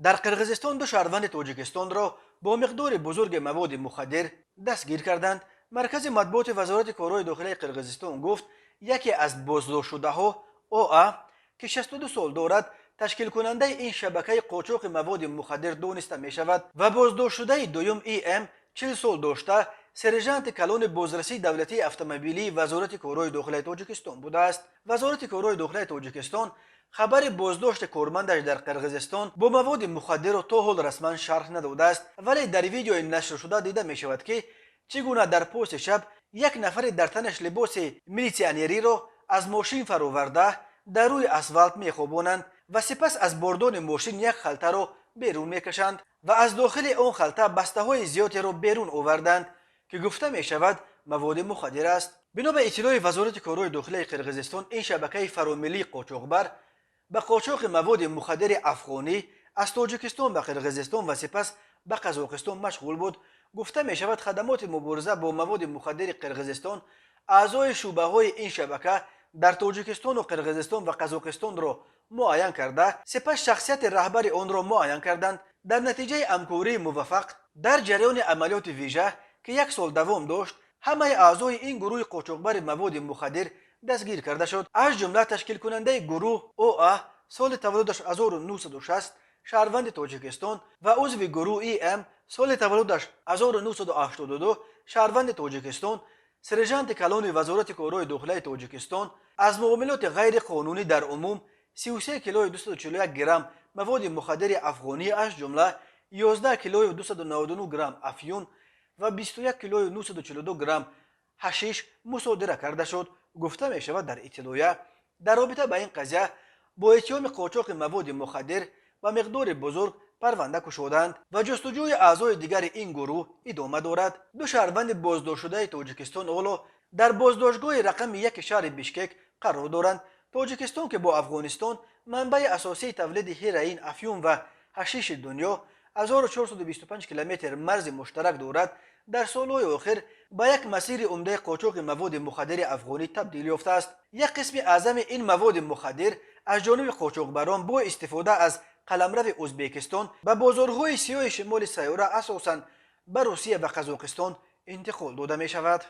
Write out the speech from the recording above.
Дар Қирғизистон ду шаҳрванди Тоҷикистонро бо миқдори бузурги маводи мухаддир дастгир карданд. Маркази матбуоти Вазорати корҳои дохилаи Қирғизистон гуфт, яке аз боздоштшудаҳо, Оа, ки 62 сол дорад, ташкилкунандаи ин шабакаи қочоқи маводи мухаддир дониста мешавад ва боздоштшудаи дуюм, Им, 40 сол дошта, сержанти калони бозрасии давлатии автомобилии Вазорати корҳои дохилаи Тоҷикистон будааст. Вазорати корҳои дохилаи Тоҷикистон хабари боздошти кормандаш дар Қирғизистон бо маводи мухаддирро то ҳол расман шарҳ надодааст, вале дар видеои нашршуда дида мешавад, ки чӣ гуна дар поси шаб як нафаре дар танаш либоси милитсионериро аз мошин фароварда, дар рӯи асфалт мехобонанд ва сипас аз бордони мошин як халтаро берун мекашанд ва аз дохили он халта бастаҳои зиёдеро берун оварданд, ки гуфта мешавад, маводи мухаддир аст. Бино ба иттилои Вазорати корҳои дохилаи Қирғизистон, ин шабакаи фаромиллии қочоқбар ба қочоқи маводи мухаддири афғонӣ аз Тоҷикистон ба Қирғизистон ва сипас ба Қазоқистон машғул буд. Гуфта мешавад, хадамоти мубориза бо маводи мухаддири Қирғизистон аъзои шӯъбаҳои ин шабака дар Тоҷикистону Қирғизистон ва Қазоқистонро муайян карда, сипас шахсияти раҳбари онро муайян карданд. Дар натиҷаи ҳамкории муваффақ дар ҷараёни амалиёти вижа, ки як сол давом дошт, ҳамаи аъзои ин гурӯҳи қочоқбари маводи мухаддир дастгир карда шуд, аз ҷумла ташкилкунандаи гурӯҳ Оа, соли таваллудаш 1960, шаҳрванди Тоҷикистон, ва узви гурӯҳ Им, соли таваллудаш 1982, шаҳрванди Тоҷикистон, сержанти калони Вазорати корҳои дохилаи Тоҷикистон. Аз муомилоти ғайриқонунӣ дар умум 33 килои 241 грамм маводи мухаддири афғонӣ, аз ҷумла 11 килою 299 грамм афюн ва 21 килою 942 грамм ҳашиш мусодира карда шуд, гуфта мешавад дар иттилоя. Дар робита ба ин қазия бо иттиҳоми қочоқи маводи мухаддир ба миқдори бузург парванда кушоданд ва ҷустуҷӯи аъзои дигари ин гурӯҳ идома дорад. Ду шаҳрванди боздоштшудаи Тоҷикистон ҳоло дар боздоштгоҳи рақами 1 шаҳри Бишкек қарор доранд. Тоҷикистон, ки бо Афғонистон манбаи асосии тавлиди ҳероин, афюн ва ҳашиши дунё, 1425 километр марзи муштарак дорад, дар солҳои охир ба як масири умдаи қочоқи маводи мухаддири афғонӣ табдил ёфтааст. Як қисми аъзами ин маводи мухаддир аз ҷониби қочоқбарон бо истифода аз қаламрави Ӯзбекистон ба бозорҳои сиёҳи шимоли сайёра, асосан ба Русия ва Қазоқистон, интиқол дода мешавад.